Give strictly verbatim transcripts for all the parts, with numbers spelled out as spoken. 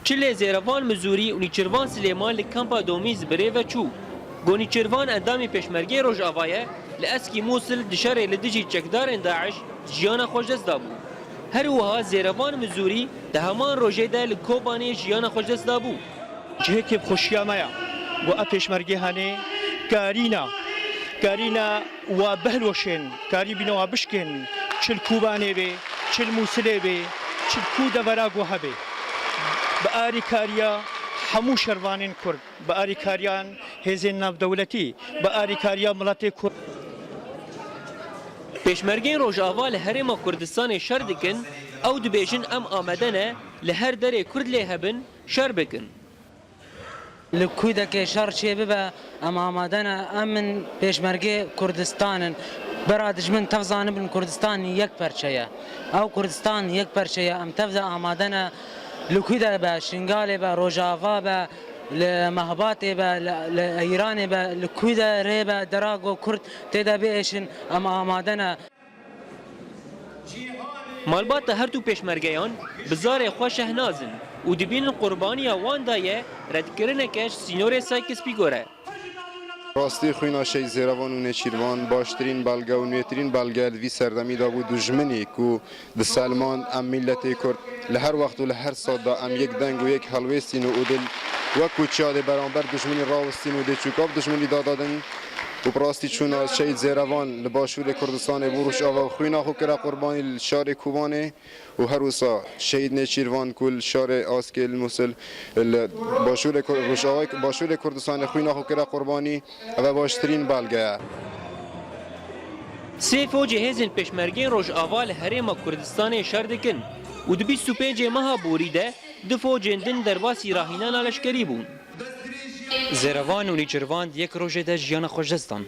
Çilê Zêrevan Mizûrî û Nîçirvan Silêman li kampa Domîz bi rê ve çû. Ku Nîçirvan endamê Pêşmergeyê Rojava ye, li Eskî Mûsil di şerê li dijî çekdarên DAIŞ jiyana xwe ji dest dabû. Her wiha Zêrevan Mizûrî di heman rojê de li Kobanê jiyana xwe ji dest dabû. Cihekê bi xweşiya me ya. Ku ev pêşmergê hene karîna, karîna wa bihilweşên, karî bîne wa bişkên, çi li Kobanê bê, çi li Mûsilê bê, çi li ku devera ku hebe. Bi arîkariya hemû şervanên Kurd, bi arîkariyan hêzên navdewletî, bi arîkariya miletê Kurd. Pêşmergeyên Rojava li Herêma Kurdistanê şer dikin, ew dibêjin em amade ne li her derê Kurd lê hebin, şer bikin. Li kûdekê şer çê bibe, em amade ne, em in pêşmergê Kurdistan in. Bera dijmin tev zanibin Kurdistan yek perçe ye. Ew Kurdistan yek perçe ye, em tev de amade ne. Li kû de be, Şingalê be, Rojava be, li Mehbatê be, li, li Îranê be, li kû de rê be, dera ku Kurd tê de biêşin, em amade ne. Malbata her du pêşmergeyan bi zarê xwe şehnaz in û dibînin qurbaniya wan de ye redkirineke ji sînorê Sykes-Picot re. Rastî xwîna Şehîd Zêrevan û Nêçîrvan baştirîn belge û nûêtirîn belge li vî serdemî de bû. Dijminî ku diselmand, em miletê Kurd li her wext û li her sed de em yek deng û yek helwêstîn û dil wek ku çiya dê beramber dijminî rawistîn û dê çûka bi dijminî dadadin. Û bi rastî çûna Şehîd Zêrevan li başûrê Kurdistanê bû Rojava û xwîna xwe kire qurbanî li şarê Kobanê û her wisa Şehîd Nêçîrvan ku li şarê Askê li Mûsil li başûrê Kur-, Rojavayê, başûrê Kurdistanê xwîna xwe kire qurbanî, ev e baştirîn belge ye. Sê focê hêzên pêşmergeyên Rojava li Herêma Kurdistanê şer dikin û di bîst û pêncê meha borî de du focên din derbasî rahînana leşkerî bûn. Zêrevan û Nîçirvan di yek rojê de jiyana xwe ji dest dan.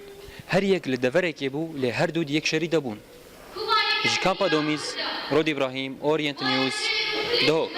Her yek li deverekê bû, lê her du di yek şerî de bûn. Ji kampa Domîz, Rod Îbrahîm, Orient News, Duhok.